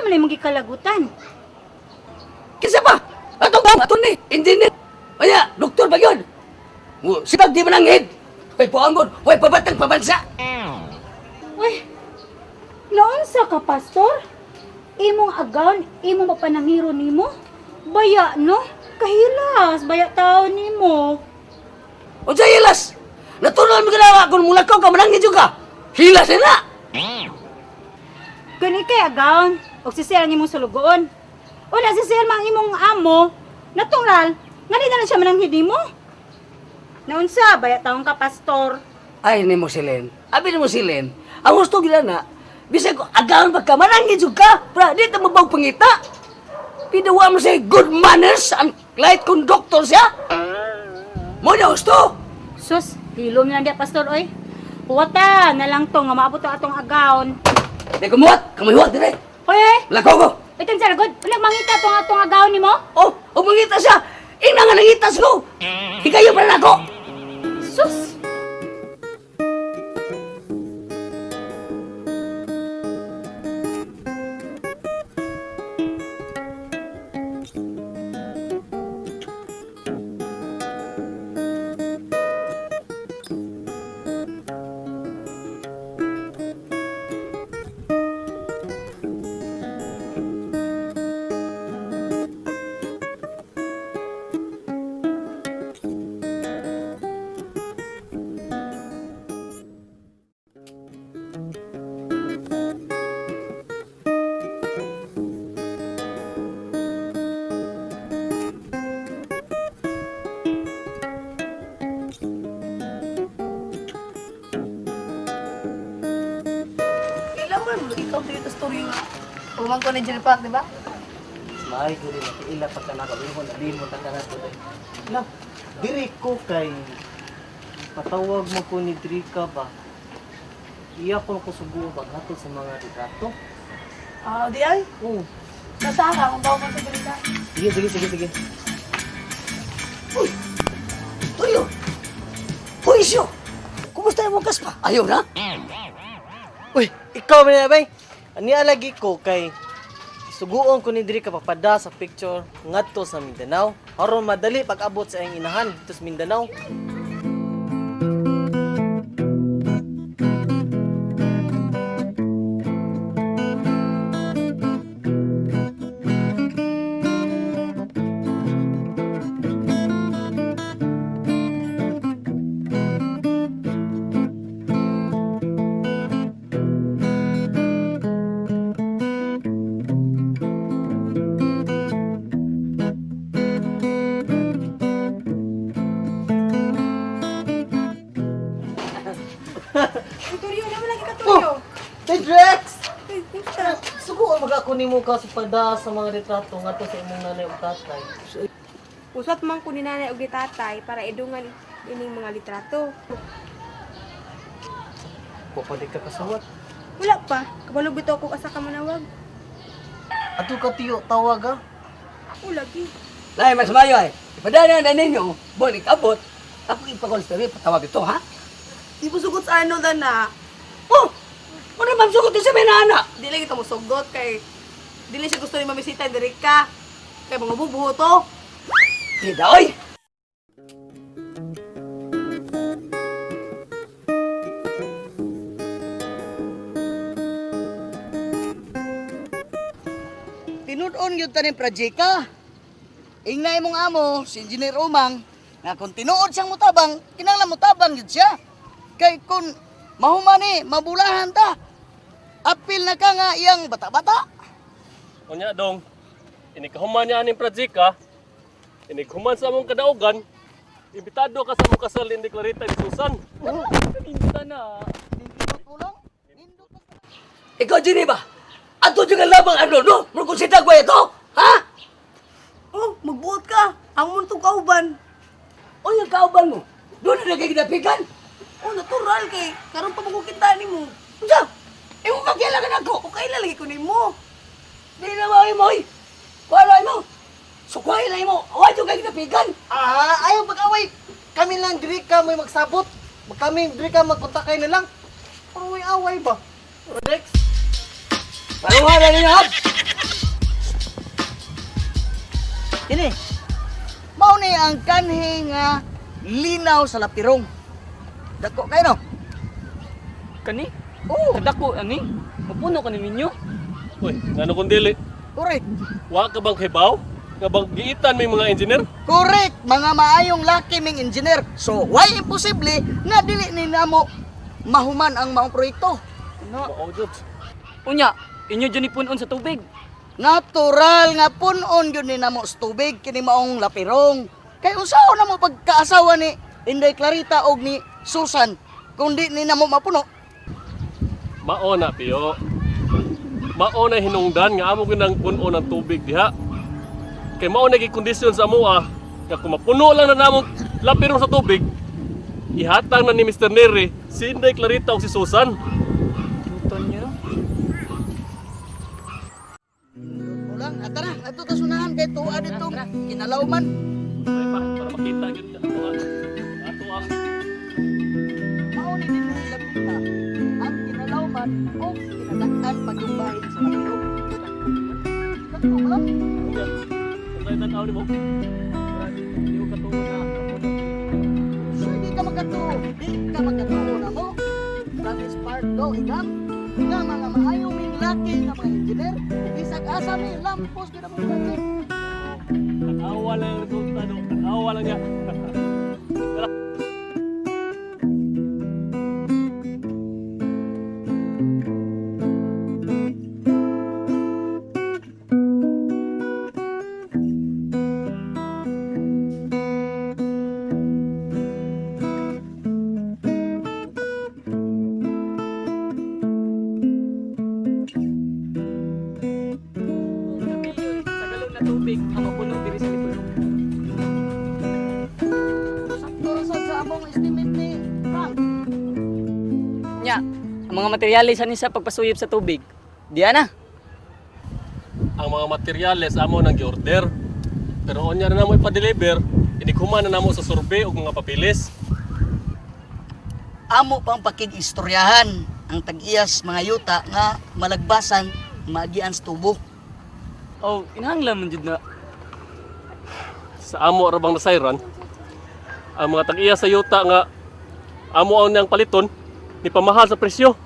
man imong gikalagutan? Kinsa pa? Ato ba? Ato ni, engineer. Aya, doktor ba yun? Sibag di mananghid. Way puangon, way pabatang pabansa. Uy, naunsa ka, pastor? Imong agaon, imong mapanangiro nimo? Baya, no? Kahilas, baya tao nimo. Unsa hilas? Natural mo ginawa kung mulakaw ka mananghid jud ka. Hilas na. Kani kay agaon, og si sir ang imong sulugoon. Una si sir mang imong amo, natural, nga di na lang siya mananghid nimo. Naunsa, baya taon ka, pastor. Ay nimo silen. Abi nimo silen. Ang gusto gila na, bisag ko agaon pa ka mananghid jud ka, pra di ta mabawg pangita. Pidawa mo siya good manners and light conductor siya. Mo na gusto. Sus, hilom lang diya, pastor, oy. Huwata na lang to nga maabot ang atong agaon. Di kumuhat, kumuhat dire. Hoy, oy, Lakaw ko. itong sa lagod, unang mangita tong atong agaon nimo? Oh, oh mangita siya. Ina nga nangitas ko. Hikayo pa na ako. Sus! Kailan man, ikaw dito story nga. Pumang ko ni Jill Park, di ba? Maay ko rin ila pagka nakabihon, nabihon ta ka na to. La, diri ko kay patawag mo ko ni Drika ba? Iya ko ko sugo paghatod sa mga retrato. Ah, di ay. Oo. Nasa ka kung tawag mo sa balita. Sige, sige, sige, sige. Uy! Tuyo! Uy, isyo! Kumusta yung mong kaspa? Ayaw na? Uy, ikaw man na bay. Ani alagi ko kay suguon ko ni Drika papada sa picture ngadto sa Mindanao. Aron madali pag-abot sa iyang inahan dito sa Mindanao. Uy, Turyo, naman lagi ka, Turyo. Hey, Drex! Uy, kumusta? Suguon mag ako nimo ka sa pada sa mga retrato ngadto sa imong nanay ug tatay. Usat man ko ni nanay og ni tatay para idungan ining mga litrato. Pupalit ka kasuwat. Wala pa, kabalo bitaw ko asa ka manawag. Ato ka tiyo tawag ah. O lagi. Lai, mas mayo ay. Ipadana na ninyo, bolik abot. Ako ipakol sa patawag ito, ha? Di mo sugot sa ano na. Oh! Ano ma'am sugot sa may anak? Di lang ito mo sugot kay dili siya gusto ni mamisita diri ka. Kay mga bubuho to. Di daoy! Tinud-on yun tanin projeka. Ingna imong amo, si Engineer Umang, nga kung tinuod siyang mutabang, kinahanglan mutabang yun siya. Kay kung mahumani, mabulahan ta. Apil na ka nga iyang bata-bata. Unya dong, inikahuman niya aning projeka, inighuman sa among kadaugan, imbitado ka sa among kasal ni Clarita ni Susan. Inta na. Ikaw, Geneva! Ato dyan ang labang ano, no? Murkusita ko ito! Ha? Oh, magbuot ka. Ang muntong kauban. O yung kauban mo? Doon na nagiginapikan? Oh, natural kay karon pa mo kita nimo. Unsa? Imo magkailangan ako! O kailan lagi ko nimo. Di na mo, imoy! Kuha mo! Sukuhay na imo! Awa dyan kay ginapikan! Ah, ayaw pag-away. Kami lang diri ka may magsabot. Kami diri ka magkontakay na lang. Pero may away ba? Rex? Paruha na ninyo, hap! Kini. Mao ni ang kanhi nga linaw sa lapirong. Dako kayo no? Kani? Oo, Kadako ani? Mapuno ka ni ninyo? Uy, ngano kung dili? correct. Wa ka bang hibaw? Nga bang giitan may mga engineer? Correct, mga maayong laki ming engineer. So, why imposible nga dili ni namo mahuman ang maong proyekto? No. Mao jud. Unya, inyo dyan ipunon sa tubig. Natural nga punon gyud ni namo sa tubig kini maong lapirong. Kay unsaon namo pagkaasawa ni Inday Clarita og ni Susan kung di ni namo mapuno? Mao na piyo. Mao na hinungdan nga amo ginang puno ng tubig diha. Kay mao na gikondisyon sa amoa nga kung mapuno lang na namong lapirong sa tubig, ihatag na ni Mr. Neri si Inday Clarita og si Susan. Tuton nyo no? Ulang, ata na, ato ta sunahan kay tuwa ditong kinalawman. Ay pa, para makita gyud ato ang ato ang Mao ni dinhi lapita ang kinalawman og kinadak-an pagyumbahin sa lapirong. Dako lang. Unya. Unsay tan-aw nimo? Di ko katuo na mapuno. So, di ka makatuo. Di ka makatuo na mo. That is part do, igam. Nga mga maayo ming laki nga mga engineer. Bisag asa mi, lampos gyud ang project. Tanawa lang ang resulta no. Tanawa lang niya. Sa galon na tubig ang mapuno diri sa lipulong. Sakto ra sad sa among estimate ni Frank. Nya, ang mga materyales ani sa pagpasuyop sa tubig. Diya na. Ang mga materyales amo nang giorder. Pero unya na namo ipa-deliver, inighuman na namo sa survey og mga papilis. Amo pang pakig-istoryahan ang tag-iyas mga yuta nga malagbasan maagian sa tubo. Oh, inahanglan man jud na. Sa amo ra bang nasayran, ang mga tag-iya sa yuta nga amo ang niyang paliton ni pamahal sa presyo.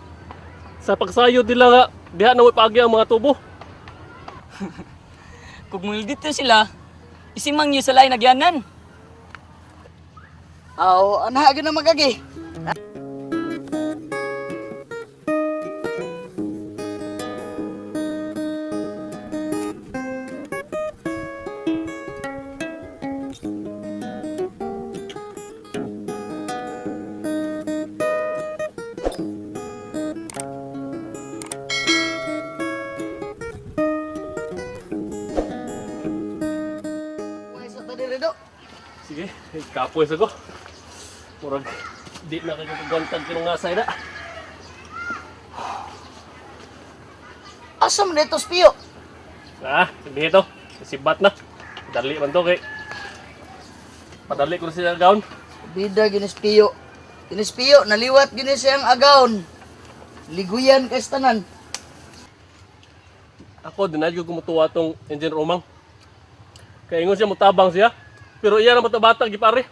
Sa pagsayod nila nga diha na mo ipaagi ang mga tubo. Kung dito sila, isimang niyo sa lain nagyanan. Aw, ana gyud na magagi. Sa ta diri do. Sige, kapoy sa ko. Murag di na kayo kagwantag kinong nga na. Asa man dito spiyo? Ah, sige to. Sibat na. Dali man to kay. Padali ko na siya gown. Bida ginispiyo. Ginispiyo, naliwat gini siyang agawon. Liguyan kay tanan. Ako dinay ko kumutuwa tong engine romang. Kay ingon siya mutabang siya. Pero iya na bata gipare.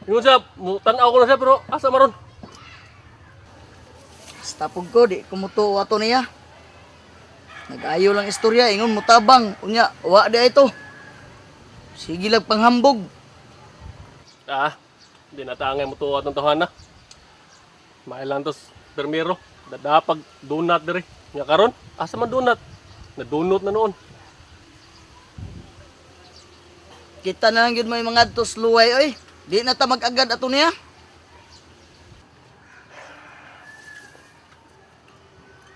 Ingon siya, tan-aw ko na siya pero asa maron. Stapog ko, di kumutuo ato niya. Nag-ayo lang istorya, ingon mutabang. Unya, wa di ito. Sige lang panghambog. Ah, di na tangay mutuwa tong tawana. Mailan tos permiro. Dadapag donut diri. Nya karon, asa man donut? Nadunot na noon. Kita na lang yun may mga tos luway, oy. Di na ta mag-agad ato niya.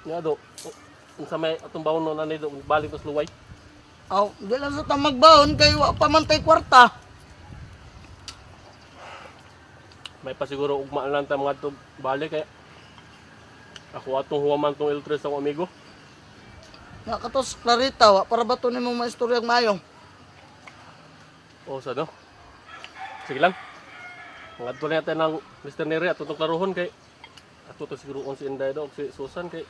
Nya do. Unsa may atong bawon no na do balik tos luway. Aw, di lang sa ta magbaon kay wa pa man tay kwarta. May pasiguro ugma lang ta mga to balik kay ako atong huwaman tong L3 sa akong amigo. Nga katos Clarita, wa para ba to nimo maistoryang maayo? O sa no. Sige lang. Mga adto natin ng Mr. Neri ato tong klarohon kay ato to siguro on si Inday do og si Susan kay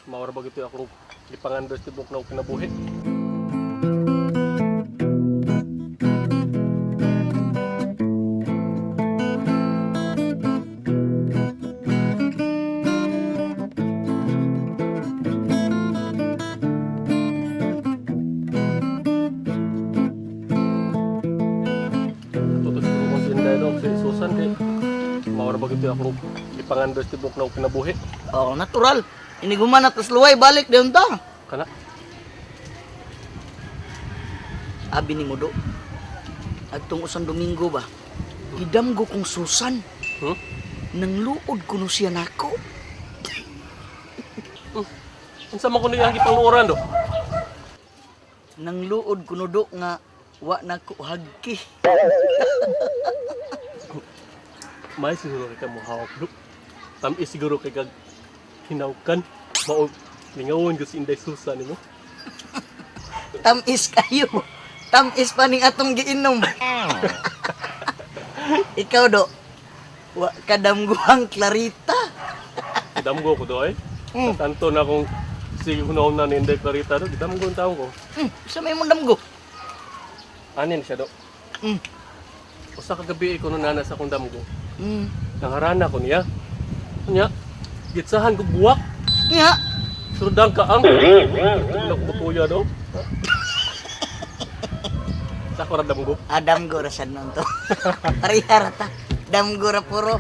mawara ba gito akong gipangandos tibok na og kinabuhi. Mao ra ba gyud akong gipangandoy sa tibok na akong kinabuhi. Oh, natural. Iniguman na tas luway, balik dayon ta. Kana. Abi ni mo do. Adtong usang Domingo ba? Gidamgo kong Susan. Hmm? Nang luod kuno siya nako. Unsa man kuno iyang gipangluoran do? Nang luod kuno do nga wa nako hagki. May siguro kay ka mohawak do. Tamis siguro kay kag hinawkan. Mao lingawon gyud si Inday Susan nimo. Tamis kayo. Tamis pa ning atong giinom. Ikaw do. Wa kadamguang Clarita. Gidamgo ko do ay. Sa tanto na kung sige hunahon na ni Inday Clarita do, gidamgo ang taon ko. Sa may mong damgo. Anin siya do. Usa ka gabi ko nana sa akong damgo. Nangarana ko niya. Nya, gitsahan ko buwak. Nya. Surdang ka ang. Wala ko butuya do. Sa ko ra damgo. Ah, damgo ra sad nun to. Pareha ra ta. Damgo ra puro.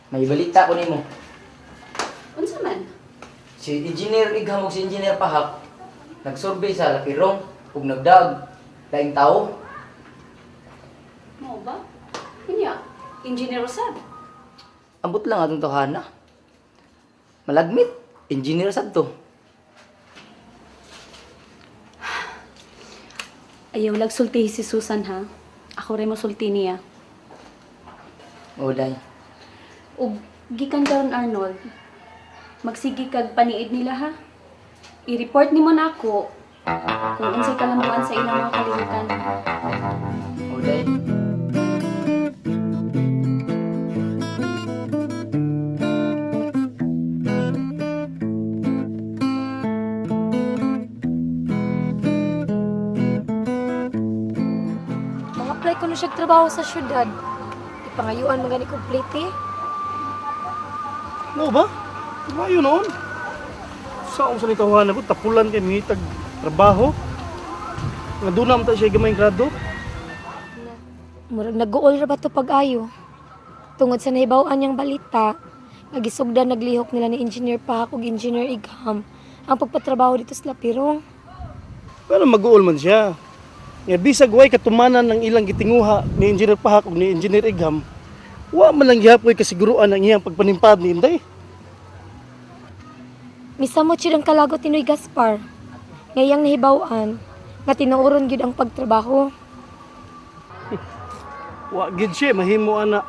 May balita ko nimo. Unsa man? Si Engineer Igham ug si Engineer Pahak nagsurvey sa Lapirong ug nagdaag laing tao. Mao ba? Unya, engineer sad. Ambot lang atong tawhana. Malagmit, engineer sad to. Ayaw lag sultihi si Susan ha. Ako rin mosulti niya. O day. Ug gikan karon Arnold. Magsige kag paniid nila ha. I-report nimo nako kung unsay kalambuan sa ilang mga kalihukan. O day. Mga-apply ko na siya trabaho sa syudad. Ipangayuan mga ni complete eh. Mo ba? Mayo noon. Sa akong sanitawahan ako, tapulan kay mingitag trabaho. Nga doon naman tayo siya gamay grado. Murag nag-uol ra ba to pag-ayo? Tungod sa nahibaw-an niyang balita, nga gisugdan naglihok nila ni Engineer Pahak ug Engineer Igham ang pagpatrabaho dito sa Lapirong. Pero mag-uol man siya. Nga bisag way katumanan ng ilang gitinguha ni Engineer Pahak ug ni Engineer Igham, wa man lang gihapoy kasiguruan ang iyang pagpanimpad ni Inday. Misamot siya ang kalagot ni Noy Gaspar. Ngayang nahibaw-an, nga tinuoron gyud ang pagtrabaho. Wa gid siya mahimo ana.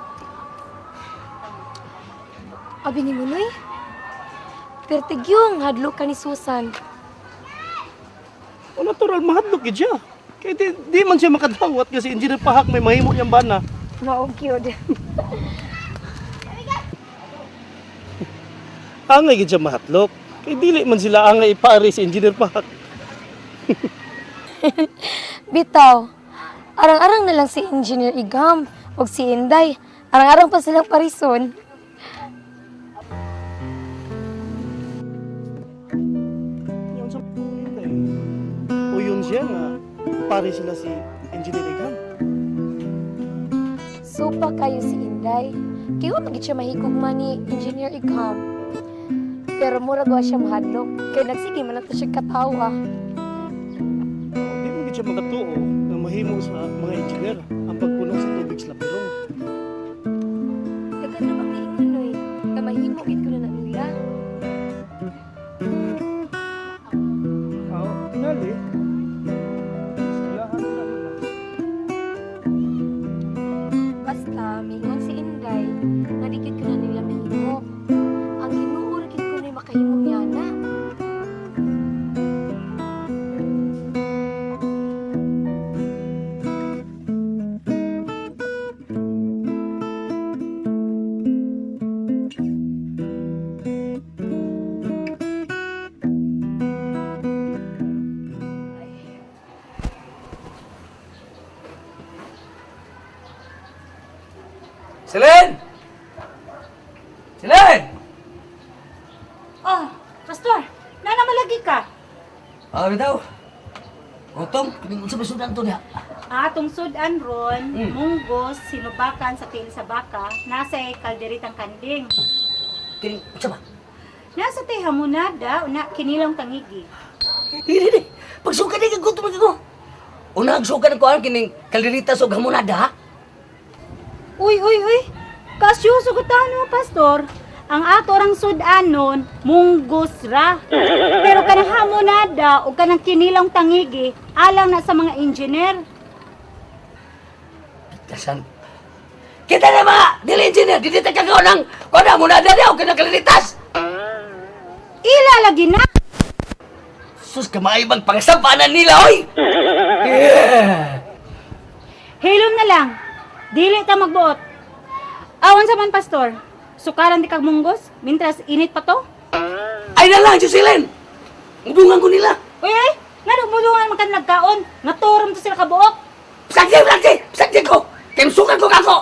Abi ni Munoy? Pertigyong hadlo ka ni Susan. O natural mahadlok gid siya. Kay di man siya makadawat kasi Engineer Pahak may mahimo niyang bana. Mao gyud. Angay gid siya mahatlok. Kay dili man sila angay ipari si Engineer Pahak. Bitaw. Arang-arang na lang si Engineer Igam ug si Inday. Arang-arang pa silang parison. Yung sa Inday. O yun siya nga pare sila si Engineer Igham. Supa kayo si Inday. Kaya wa magid siya mahigugma ni Engineer Igam. Pero murag wa siya mahadlok. Kay nagsige man lang to siya katawa. Di mo gid siya makatuo nga mahimo sa mga engineer ang pagpuno sa tubig sa Lapirong. Daghan ra bang niingon Noy, nga mahimo gid ko na na nila. Oo, tingali. Eskwelahan na nila. Basta mingon si Inday nga di gid ko na nila mahimo. Ang Ginoo ra gid ko na makahimo niya na. Selen! Selen! Oh, pastor, nana malagi ka. Ah, bitaw. Gutom, kining unsa ba sudan to diha? Atong sudan ron, munggos, sinubakan sa tiil sa baka, nasa kalderitang kanding. Kining unsa ba? Nasa tay hamonada, una kinilong tangigi. Dili di. Pagsuka di gutom ko. Una agsuka ko ang kining kalderitas og hamonada. Ha? Uy, uy, uy! Kasyo, sugutan mo, pastor. Ang ato rang sudan nun, munggos ra. Pero kanang hamonada o kanang kinilong tangigi, alang na sa mga engineer. Tasan. Kita na mga dili engineer, dili ta kagaw ng kuan hamonada diha og kanang kalderitas. Ila lagi na! Sus kamay bang pangasabanan nila oy. Yeah. Hilom na lang. Dili ta magbuot. Awan sa man, pastor. Sukaran di kag munggos, mintras init pa to. Ay na lang, Jocelyn. Mudungan ko nila. Uy, ay! Nga nagmulungan man kan nagkaon. Naturom to sila kabuok. Sakti, sakti, sakti ko. Kay musukan ko kako.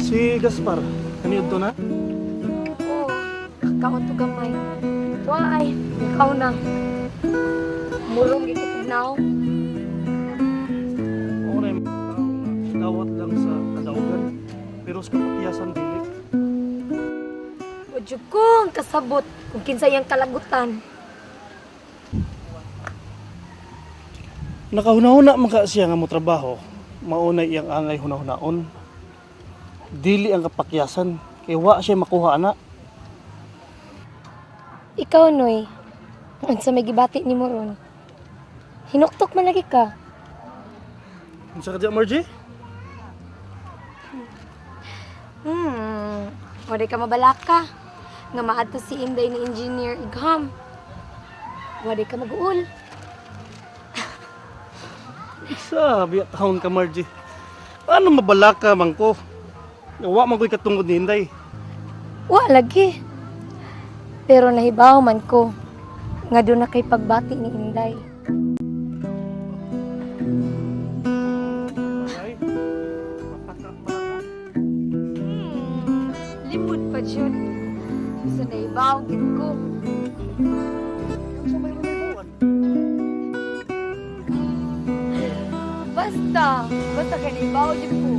Si Gaspar, kaniud to na? Oo, kakaon to gamay. Tuwa ay, ikaw na. Murong gikitugnaw. Oo na yung mga tao nga dawat lang sa kadaugan. Pero sa kapakyasan dili. Wadyo kong kasabot kung kinsa iyang kalagutan. Nakahuna-huna man ka siya nga mo trabaho, mauna iyang angay hunahunaon. Dili ang kapakyasan, kay wa siya makuha ana. Ikaw, Noy, unsa may gibati nimo ron? Hinuktok man lagi ka. Unsa ka diya, Margie? Wala ka mabalaka. Nga maadto si Inday ni Engineer Igham. Wala ka mag-uul. Sabi at taon ka, Margie. Ano mabalaka man ko? Wa man ko'y katungod ni Inday. Wa lagi. Pero nahibaw man ko nga doon na kay pagbati ni Inday. Ay, Limod pa jud. Bisa nahibaw gid ko. Basta, basta kay nahibaw jud ko.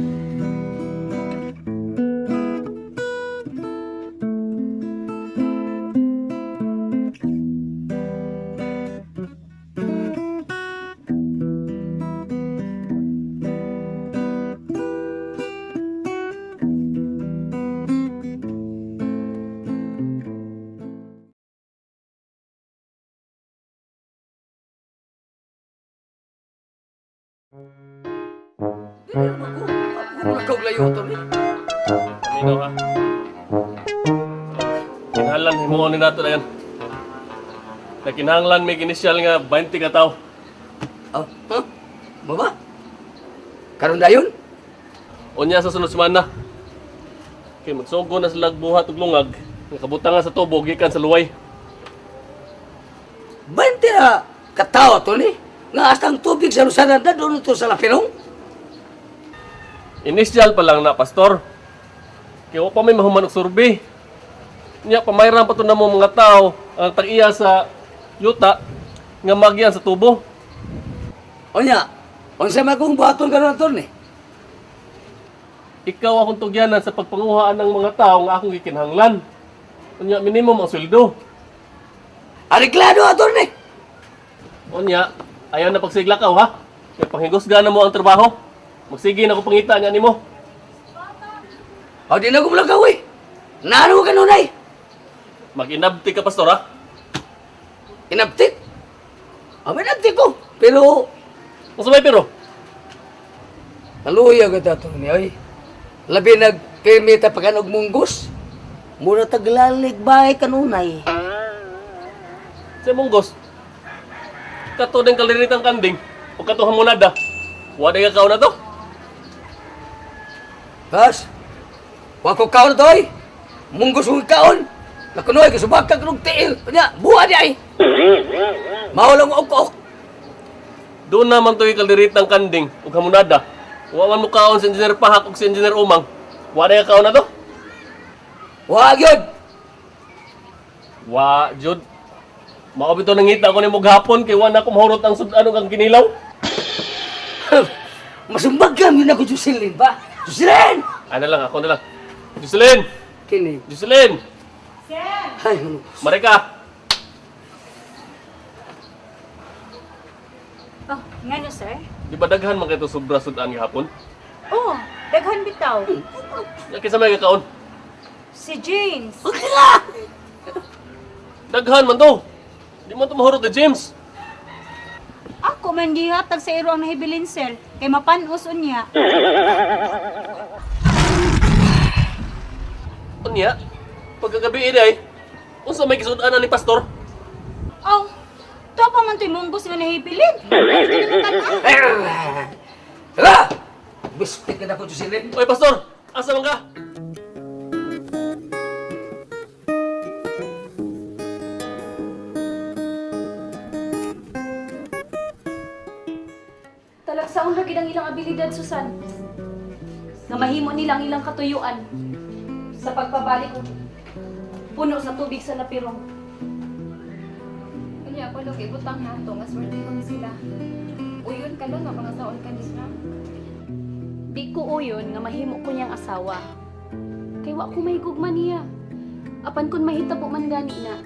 Dili man ko. Ako kog layo to ni. Paminaw ha. Kinahanglan himuon ni nato na yan. Nakinahanglan may inisyal nga 20 ka tawo. Oh, huh? Baba? Karon dayon? Unya sa sunod semana. Kay magsugo na sila buhat og lungag, nga kabutangan sa tubo gikan sa luway. 20 na katawa to ni. Nga hasta ang tubig sa Lusanan na doon to sa Lapirong. Inisyal pa lang na pastor. Kay wa pa may mahuman og survey. Nya pamayran pa to namo mga tao ang tag-iya sa yuta nga magian sa tubo. Onya, unsa man kung buhaton karon to ni? Ikaw akong tugyanan sa pagpanguhaan ng mga tao nga akong gikinahanglan. Unya minimum ang sweldo. Areglado ato ni. Unya, ayaw na pagsiglakaw ha. Kay panghigusga na mo ang trabaho. Magsige na ko pangita niya nimo. Aw, di na ko malakaw eh. Naano ka nunay? Mag-inabti ka, pastor ha. Inabtik? Aw, may inabtik ko. Pero, Unsa may pero? naluya ka tato ni ay. Labi nagpirmi ta paganog munggos. Mura taglalig bahay kanunay. Sa munggos. Kato din kaliritang kanding o kato hamonada. Wa ka kaon na to. Bas, wa ko kaon to ay. Munggos kong kaon. Nakunoy, kasubag ka kanong tiil. Kanya, buha di ay. Maulang ok-ok. Doon naman to yung kalderitang kanding ug hamonada. Wa man mo kaon si Engineer Pahak ug si Engineer Umang. Wa ka kaon na to. Wa gyud. Wa jud. Mao bitaw nangita ko nimo gahapon kay wa na ko mahurot ang sud-an ug ang kinilaw. Masumbag ka, yun ako Jocelyn ba? Jocelyn! Ana lang ako na lang. Jocelyn! Kini. Jocelyn! Ay, ano? Marika! Oh, ngano sir? Di ba daghan man kay to sobra sud-an gahapon? Oh, daghan bitaw. Nya kinsa may kakaon? Si James. Daghan man to. Di man to mahurot ni James. Ako man gihatag sa iro ang nahibilin sir kay mapanos unya. Unya, pagkagabi ini ay, unsa may kisud-anan ni pastor? Aw, to pa man to'y munggos nga nahibilin. Hala! Bistik na ako, Jocelyn. Oy pastor, asa man ka? Talagsaon ra gid ang ilang abilidad, Susan. Nga mahimo nila ang ilang katuyuan sa pagpabalik og puno sa tubig sa lapirong. Unya ako lang ibutang nato nga swertehon sila. Uyon ka lang nga mga saon ka nila. Di ko uyon nga mahimo ko niyang asawa. Kay wa ko mahigugma niya. Apan kun mahitabo man gani na.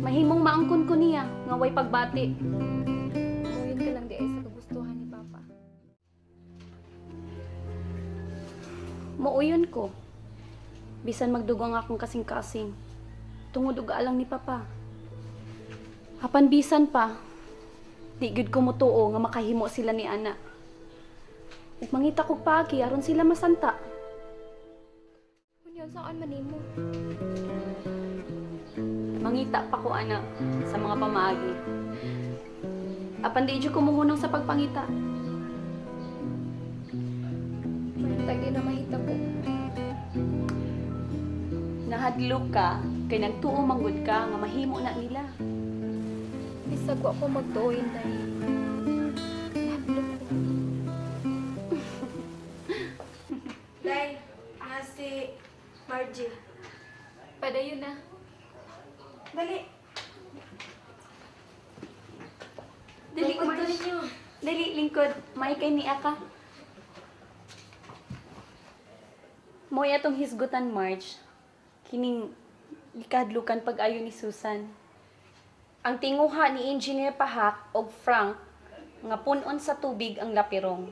Mahimong maangkon ko niya nga way pagbati. Uyon ka lang di ay sa kagustuhan ni Papa. Mauyon ko. Bisan magdugo ang akong kasing-kasing. Tungod og alang ni Papa. Apan bisan pa, di gyud ko motuo nga makahimo sila ni ana. Ug mangita kog paagi aron sila masanta. Unya saan man nimo? Mangita pa ko ana sa mga pamaagi. Apan di jud ko mohunong sa pagpangita. Mahintag di na mahitabo. Nahadlok ka kay nagtuo manggod ka nga mahimo na nila. Bisag wa ko magtuo inday. Nahadlok ko. Day, nga si Margie. Padayon na. Dali. Dali Lingkod ninyo. Dali lingkod, may kay ni aka. Mo'y atong hisgutan March, kining gikadlukan pag-ayo ni Susan. Ang tinguha ni Engineer Pahak og Frank nga punon sa tubig ang lapirong.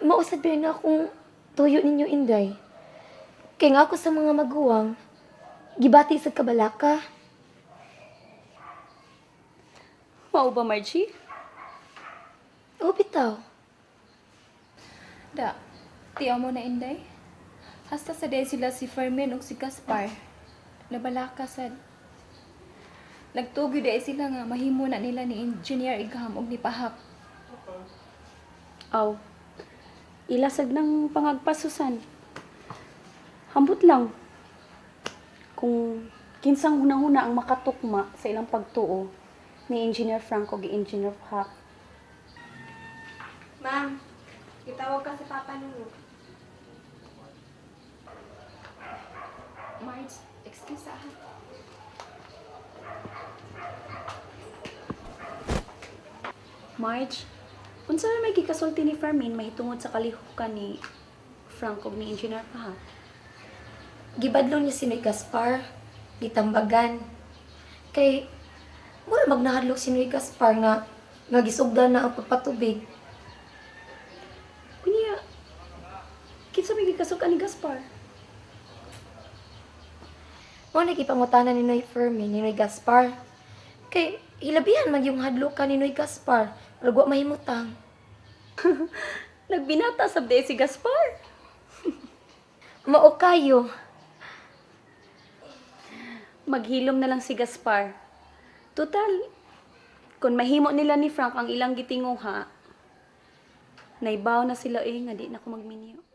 Mausad ba na akong tuyo ninyo, Inday? Kaya nga ako sa mga maguwang, gibati sa kabalaka. Mao ba, Margie? O, bitaw. Da, tiyaw mo na inday. Hasta sa day sila si Fermin ug si Gaspar. Nabalaka sad. Nagtugi day sila nga mahimo na nila ni Engineer Igham og ni Pahak. Aw. Ilasag ng pangagpas, Susan. Hambot lang. Kung kinsang hunahuna ang makatukma sa ilang pagtuo ni Engineer Franco ug Engineer Pahak. Ma'am, itawag ka sa papa ninyo. Marge, excuse ah. Marge, unsa man may gikasulti ni Fermin mahitungod sa kalihukan ni Franco ug ni Engineer Pahak? Gibadlong niya si Noy Gaspar, gitambagan. Kay, Mura magnahadlok si Noy Gaspar nga nga gisugdan na ang pagpatubig. Unya, kinsa may gikasukan ni Gaspar? Mao na gipangutana ni Noy Fermin ni Noy Gaspar. Kay hilabihan man yung hadlok ka ni Noy Gaspar, pero wa mahimutang. Nagbinata sab diay si Gaspar. Mao kayo. Maghilom na lang si Gaspar. Total, kung mahimo nila ni Frank ang ilang gitinguha, naibaw na sila eh, nga di na ko magminyo.